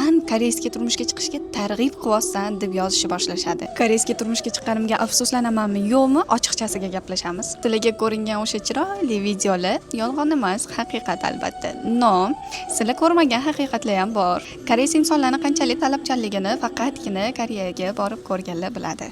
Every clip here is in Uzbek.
"San koreysga turmushga chiqishga targ'ib qilyapsan", deb yozishni boshlashadi. Koreysga turmushga chiqqanimga afsuslanamanmi, yo'qmi, ochiqchasiga gaplashamiz. Sizlarga ko'ringan o'sha chiroyli videolar yolg'on emas, haqiqat albatta. Но sizlar ko'rmagan haqiqatlar ham bor. Koreys insonlarni qanchalik talabchanligini faqatgina Koreyaga borib ko'rganlar biladi.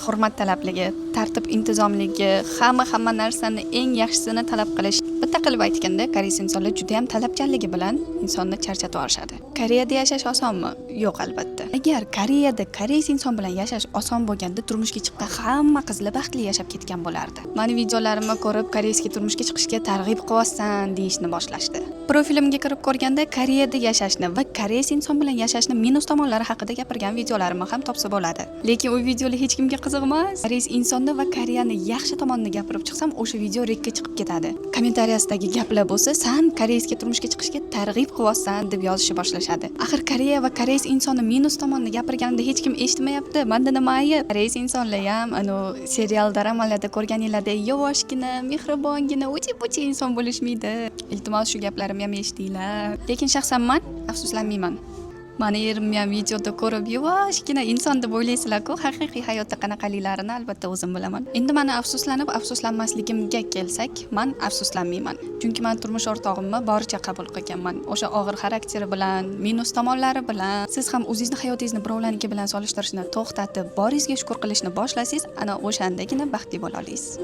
Hurmat talabligi, tartib intizomligi, hamma hamma narsani eng yaxshisini talab qilish. Bitta qilib aytganda, koreys insonlar juda ham talabchanligi bilan insonni charchatib yuborishadi. Koreyada yashash osonmi? Yo'q, albatta. Agar Koreyada koreys inson bilan yashash oson bo'lganda, turmushga chiqqan hamma qizlar baxtli yashab ketgan bo'lardi. Mani videolarimni ko'rib, "Koreysga turmushga chiqishga targ'ib qilyapsan", deyishni boshlashdi. Profilimga kirib ko'rganda, Koreyada yashashni va koreys inson bilan yashashni minus tomonlari haqida gapirgan videolarimni ham topsa bo'ladi. Lekin u videolar hech kimga qiziq emas. Koreys insonni va Koreyani yaxshi tomonini gapirib chiqsam, o'sha video рек ka chiqib ketadi. Kommentariyasidagi gaplar bo'lsa, "San koreysga turmushga chiqishga targ'ib qilyapsan", deb yozishni boshlashadi. Axir Koreya va koreys insonni minus tomonini gapirganimda hech kim eshitmayapti. Manda nima ayb? Koreys insonlar ham anu serial, dramalarda ko'rganinglardek yuvoshgina, mehribongina, uchi puchi inson bo'lishmaydi. Iltimos, shu gaplarimni ham eshitinglar. Lekin shaxsan man afsuslanmayman. Mani erimni ham videoda ko'rib, yuvoshgina inson deb o'ylaysizlar-ku, haqiqiy hayotda qanaqaliklarini albatta o'zim bilaman. Endi mani afsuslanib afsuslanmasligimga kelsak, man afsuslanmayman. Chunki man turmush o'rtog'imni boricha qabul qilganman. O'sha og'ir xarakteri bilan, minus tomonlari bilan. Siz ham o'zingizni hayotingizni birovlarniki bilan solishtirishni to'xtatib, boringizga shukur qilishni boshlasangiz, ana o'shandagina baxtli bo'la olasiz.